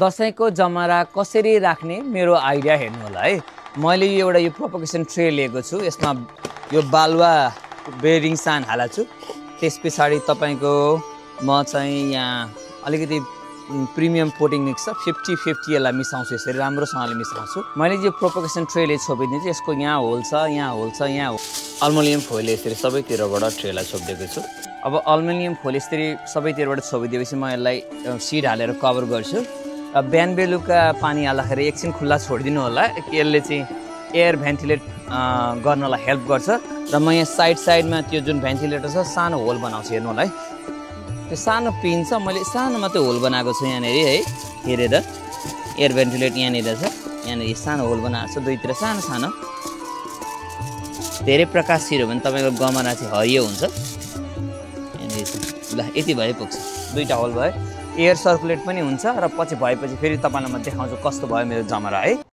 दसैँको जमरा कसरी राख्ने मेरो आइडिया हेर्नु होला है। मैले एउटा यो प्रोपोगेसन ट्रे लिएको छु। यसमा यो बालुवा बेरिङ सान हालेको छु। त्यस पछाडि तपाईको म चाहिँ यहाँ अलिकति प्रिमियम पोटिङ मिक्स 50-50 यसलाई मिसाउँछु। यसरी राम्रोसँगले मिसाउँछु। मैले यो प्रोपोगेसन ट्रेले छोपिदिन्छु। यसको यहाँ होल छ, यहाँ होल छ, यहाँ अल्मुनियम फोइल यसरी सबैतिरबाट ट्रेलाई छोपिदिएको छु। अब अल्मुनियम फोइल यसरी सबैतिरबाट छोपिदिएपछि म यसलाई सिड हालेर कभर गर्छु। बिहान बेलुका पानी हाल्दाखेरि एकछिन खुल्ला छोडिदिनु होला। यसले चाहिँ एयर भेन्टिलेट गर्नलाई हेल्प गर्छ। र म यहाँ साइडमा त्यो जुन भेन्टिलेटर छ सानो होल बनाउँछु। हेर्नु होला है, त्यो सानो पिन छ। मैले सानो मात्रै होल बनाएको छु यहाँनिर है। हेरेर एयर भेन्टिलेट यहाँनिर छ। यहाँनिर सानो होल बनाएको छु, दुईतिर सानो सानो। धेरै प्रकाश छिर्यो भने तपाईँको गमरा चाहिँ हरियो हुन्छ। यहाँनिर ल यति भए पुग्छ। दुईटा होल भयो। एयर सर्कुलेट पनि हुन्छ र पछि भएपछि फेरि तपाईँलाई म देखाउँछु कस्तो भयो मेरो जमरा है।